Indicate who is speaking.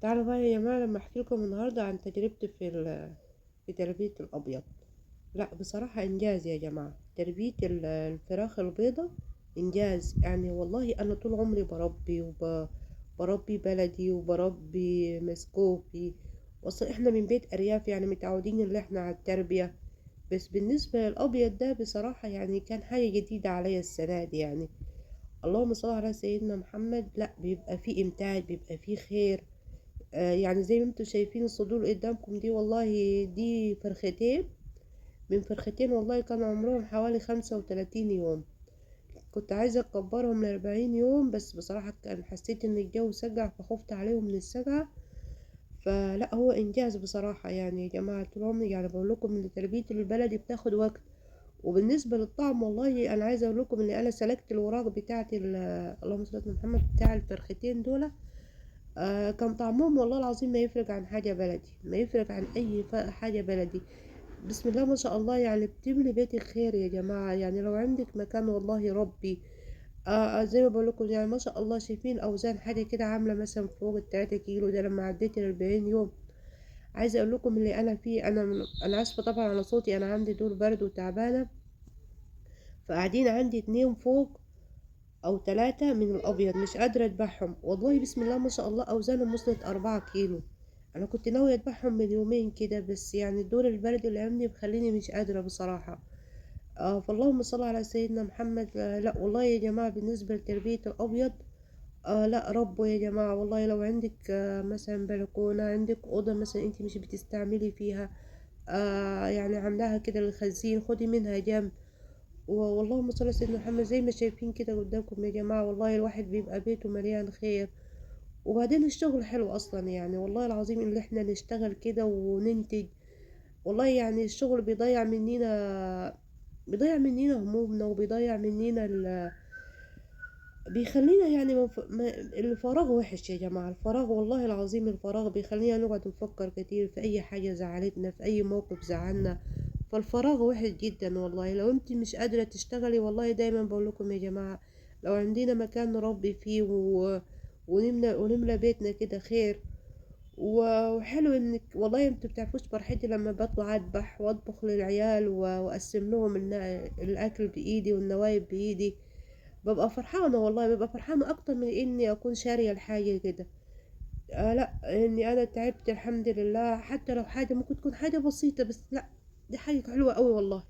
Speaker 1: تعالوا بقى يا جماعة لما احكي لكم النهاردة عن تجربتي في تربية الأبيض. لا بصراحة إنجاز يا جماعة، تربية الفراخ البيضة إنجاز. والله أنا طول عمري بربي بربي بلدي وبربي مسكوفي، وأصل إحنا من بيت أرياف، متعودين إن إحنا على التربية. بس بالنسبة للأبيض ده بصراحة كان حاجة جديدة عليا السنة دي. اللهم صل على سيدنا محمد. لا بيبقى فيه إمتاع، بيبقى فيه خير. زي ما انتم شايفين الصدور قدامكم دي، والله دي فرختين من فرختين، والله كان عمرهم حوالي 35 يوم. كنت عايزة اكبرهم ل40 يوم، بس بصراحة كان حسيت ان الجو سجع فخفت عليهم من السجع. فلا هو انجاز بصراحة يا جماعة. طول عمري بقول لكم ان تربية البلدي بتاخد وقت. وبالنسبة للطعم والله انا عايزة اقول لكم ان انا سلكت الوراق بتاعت اللهم صل على محمد بتاع الفرختين دول، كان طعمهم والله العظيم ما يفرق عن حاجة بلدي، ما يفرق عن اي حاجة بلدي. بسم الله ما شاء الله، بتملي بيتك خير يا جماعة. لو عندك مكان والله ربي، زي ما بقول لكم ما شاء الله شايفين الاوزان حاجة كده عاملة مثلا فوق التلاتة كيلو ده لما عديت الأربعين يوم. عايزة اقول لكم اللي انا فيه، انا اسفة طبعا على صوتي، انا عندي دور برد وتعبانة، فقاعدين عندي 2 فوق او 3 من الابيض مش قادرة اذبحهم والله. بسم الله ما شاء الله اوزانهم وصلت 4 كيلو. انا كنت ناوية اذبحهم من يومين كده، بس الدور البرد اللي عندي مخليني مش قادرة بصراحة. فاللهم صل على سيدنا محمد. لا والله يا جماعة بالنسبة لتربية الابيض، لا ربه يا جماعة. والله لو عندك مثلا بلكونة، عندك أوضة مثلا انت مش بتستعملي فيها، عاملاها كده للخزين، خدي منها جنب. واللهم صل على سيدنا محمد. زي ما شايفين كده قدامكم يا جماعة، والله الواحد بيبقى بيته مليان خير. وبعدين الشغل حلو أصلا، والله العظيم إن إحنا نشتغل كده وننتج، والله الشغل بيضيع مننا همومنا، وبيضيع مننا بيخلينا يعني ما ف-، ما الفراغ وحش يا جماعة. الفراغ والله العظيم الفراغ بيخلينا نقعد نفكر كتير في أي حاجة زعلتنا، في أي موقف زعلنا، فالفراغ وحش جدا والله. لو انت مش قادرة تشتغلي، والله دايما بقول لكم يا جماعة لو عندنا مكان نربي فيه ونملى بيتنا كده خير. وحلو انك والله انتوا بتعرفوش فرحتي لما بطلع اذبح واطبخ للعيال واقسم لهم الاكل بايدي والنوايب بايدي، ببقى فرحانة والله، ببقى فرحانة اكتر من اني اكون شارية الحاجة كده. لا اني انا تعبت الحمد لله، حتى لو حاجة ممكن تكون حاجة بسيطة، بس لا دي حاجة حلوة قوي والله.